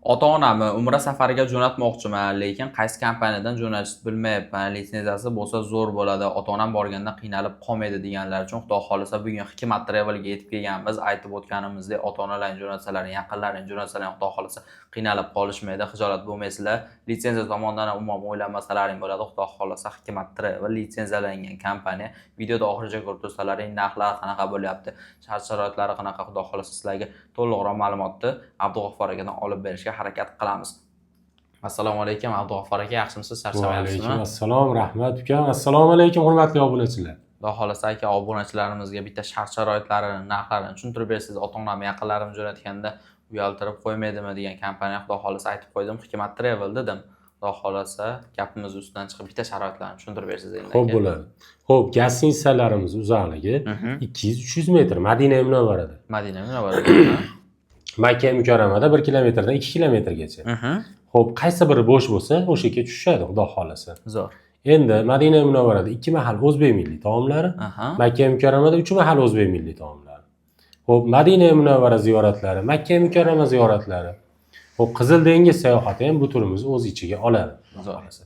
Ota-onamni umra safariga jo'natmoqchiman, lekin qaysi kompaniyadan jo'natishni bilmayapman. Litsenziyasi bo'lsa zo'r bo'ladi. Ota-onam borganda qiynalib qolmaydi deganlar uchun, Xudo xohlasa, bugun Hikmat Travelga yetib kelganmiz. Aytib o'tganimizdek, ota-onalaring jo'natsalaring, yaqinlaring jo'natsalaring, Xudo xohlasa, qiynalib qolishmaydi, xijolat bo'lmaysizlar. Litsenziya tomonidan ham umuman o'ylanmasalaring bo'ladi. Xudo xohlasa, Hikmat Travel litsenziyalangan kompaniya. Videoda oxirigacha ko'rib tursalaring, narxlar qanaqa bo'lyapti, shart-sharoitlari qanaqa, Xudo xohlasa, sizlarga to'liqroq ma'lumotni Abdug'ofor akadan olib berishga harakat qilamiz. Assalomu alaykum, Abdug'ofor aka, yaxshimisiz? Charchamayapsizmi? Alaykum assalom, rahmat ukam. Assalomu alaykum, hurmatli obunachilar. Xudo xohlasa, aka, obunachilarimizga bitta shart-sharoitlarini, narxlarini tushuntirib bersangiz, ota-onam, yaqinlarim jo'natganda uyaltirib qo'ymaydimi degan kompaniya, Xudo xohlasa, aytib qo'ydim, Hikmat Travel dedim. Xudo xohlasa, gapimiz ustidan chiqib bitta sharoitlarni tushuntirib bersangiz endi, Xo'p, aka. bo'ladi. Xo'p, gостиницаlarimiz uzoqligi 200-300 metr Madina Munavvarada. Madina Munavvarada. Makka Mukarramada 1 kilometrdan 2 kilometrgacha. Xo'p, qaysi biri bo'sh bo'lsa, o'sha yerga tushishadi, Xudo xohlasa. Zo'r. Endi Madina Munavvarada 2 mahal o'zbek milliy taomlari, Makka Mukarramada 3 mahal o'zbek milliy taomlari. Xo'p, Madina Munavvara ziyoratlari, Makka Mukarrama ziyoratlari. Xo'p, Qizil dengiz sayohati ham bu turimizni o'z ichiga oladi, Xudo xohlasa.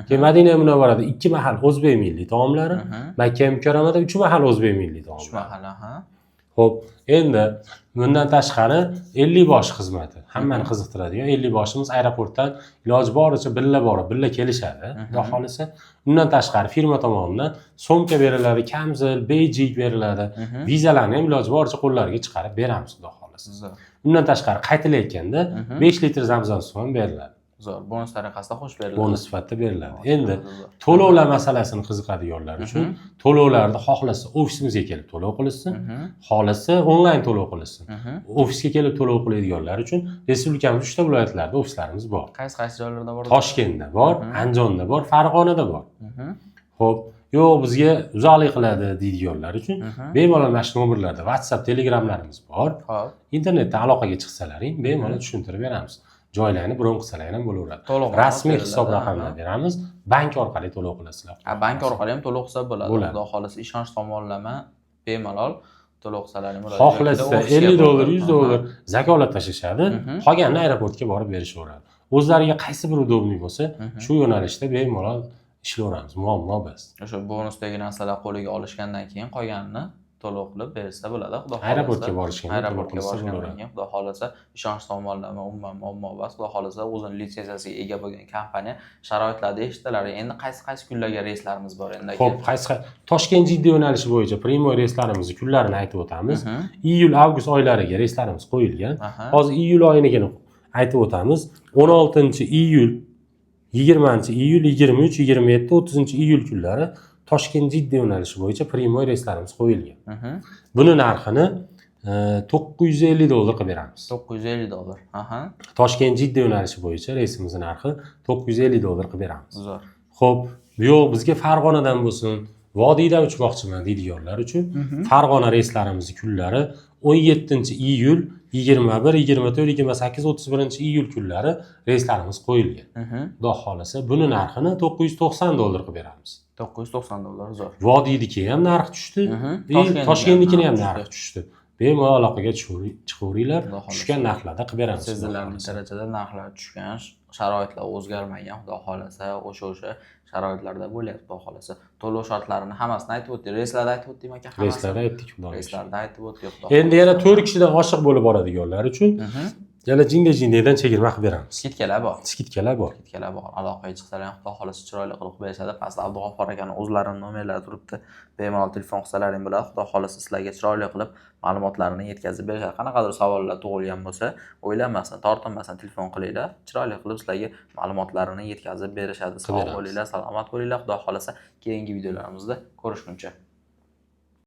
Keyin Madina Munavvarada 2 mahal o'zbek milliy taomlari, Makka Mukarramada 3 mahal o'zbek milliy 3 taomlari. mahal, aha. Xo'p, endi bundan tashqari 50 bosh xizmati. Hammani qiziqtiradigan 50 boshimiz aeroportdan iloji boricha birga borib, birga kelishadi, Xudo xohlasa. Undan tashqari firma tomonidan sumka beriladi, kamzil, beyjik beriladi. Vizalarni ham iloji boricha qo'llariga chiqarib beramiz, Xudo xohlasa. Undan tashqari qaytilayotganda 5 litr Zamzam suvi ham beriladi. Zo'r. Bonus tariqasida qo'shib beriladi. Bonus sifatida beriladi. Zo'r, Endi zo'r. to'lovlar masalasini qiziqadiganlar uchun to'lovlarni xohlasa ofisimizga kelib to'lov qilishsin, xohlasa onlayn to'lov qilishsin. Ofisga kelib to'lov qiladiganlar uchun respublikamiz uchta viloyatlarida ofislarimiz bor. Qaysi qaysi joylarda bor? Toshkentda bor, Andijonda bor, Farg'onada bor. Xo'p, yo'q, bizga uzoqlik qiladi deydiganlar uchun bemalol mana shu nomerlarda WhatsApp, Telegramlarimiz bor. Internetda aloqaga chiqsalaring, bemalol tushuntirib beramiz. Joylarni bron qilsalar ham bo'laveradi. To'liq Rasmiy ma'lumot hisob beriladi, raqamlar beramiz. Bank orqali to'lov qilasizlar. Ha, bank orqali ham to'lov qilsa bo'ladi. Bo'ladi. Xudo xohlasa, ishonch tomonlama bemalol to'lov qilsalaring bo'ladi. Xohlasa Yoki ofisga 50 dollar, borib, 100 dollar zakolat tashlashadi, qolganini aeroportga borib berishaveradi. O'zlariga qaysi bir удобный bo'lsa, shu yo'nalishda bemalol ishlayveramiz. Muammo emas. O'sha bonusdagi narsalar qo'liga olishgandan keyin qolganini to'lov qilib bersa bo'ladi, Xudo xohlasa. Aeroportga borishganda to'lov Aeroportga qilsa borishgandan bo'laveradi. keyin, Xudo xohlasa, ishonch tomonlama umuman muammo emas. Xudo xohlasa, o'zini litsenziyasiga ega bo'lgan kompaniya, sharoitlarda eshitiladi. Endi qaysi qaysi kunlarga reyslarimiz bor endi, aka? Xo'p, qaysi Toshkent Jidda yo'nalishi bo'yicha прямой reyslarimizni kunlarini aytib o'tamiz. Iyul, avgust oylariga reyslarimiz qo'yilgan. Hozir iyul oyinikini aytib o'tamiz. 16 iyul, 20 iyul, 23, 27, 30 iyul kunlari Toshkent Jidda yo'nalishi bo'yicha прямой reyslarimiz qo'yilgan. Buni narxini 950 dollar qilib beramiz. 950 dollar. Aha. Toshkent Jidda yo'nalishi bo'yicha reysimizni narxi 950 dollar qilib beramiz. Zo'r. Xo'p, yo'q, bizga Farg'onadan bo'lsin, vodiydan uchmoqchiman deydiganlar uchun Farg'ona reyslarimizni kunlari 17 iyul, 21, 24, 28, 31 iyul kunlari reyslarimiz qo'yilgan. Xudo xohlasa, buni narxini 990 dollar qilib beramiz. 990 dollar, zo'r. Vodiyniki ham narxi tushdi, и Toshkentnikini ham narxi tushdi. Bemalol aloqaga chiqaveringlar, Xudo xohlasa. tushgan narxlarda qilib beramiz, Xudo Sezilarli xohlasa. darajada narxlar tushgan, sharoitlar o'zgarmagan, Xudo xohlasa, o'sha sharoitlarda bo'lyapti, Xudo xohlasa. To'lov shartlarini hammasini aytib o'tdik. Reyslarda aytib o'tdikmi, aka, hammasini? Reyslarda aytdik, Xudoga shukr. Reyslarda aytib o'tdik, Xudo Endi yana xohlasa. 4 kishidan oshiq bo'lib boradiganlar uchun yana jinday jindaydan chegirma qilib beramiz. Скидка lar bor. Скидка lar bor. Скидка lar bor. Aloqaga chiqsalar ham, Xudo xohlasa, chiroyli qilib berishadi. Pastda Abdug'ofor akani o'zlarini nomerlari turibdi. Bemalol telefon qilsalaring bo'ladi. Xudo xohlasa, sizlarga chiroyli qilib ma'lumotlarini yetkazib berishadi. Qanaqadir savollar tug'ilgan bo'lsa, o'ylanmasdan, tortinmasdan telefon qilinglar. Chiroyli qilib sizlarga ma'lumotlarini yetkazib berishadi. Sog' Beramiz. bo'linglar, salomat bo'linglar. Xudo xohlasa, keyingi videolarimizda ko'rishguncha.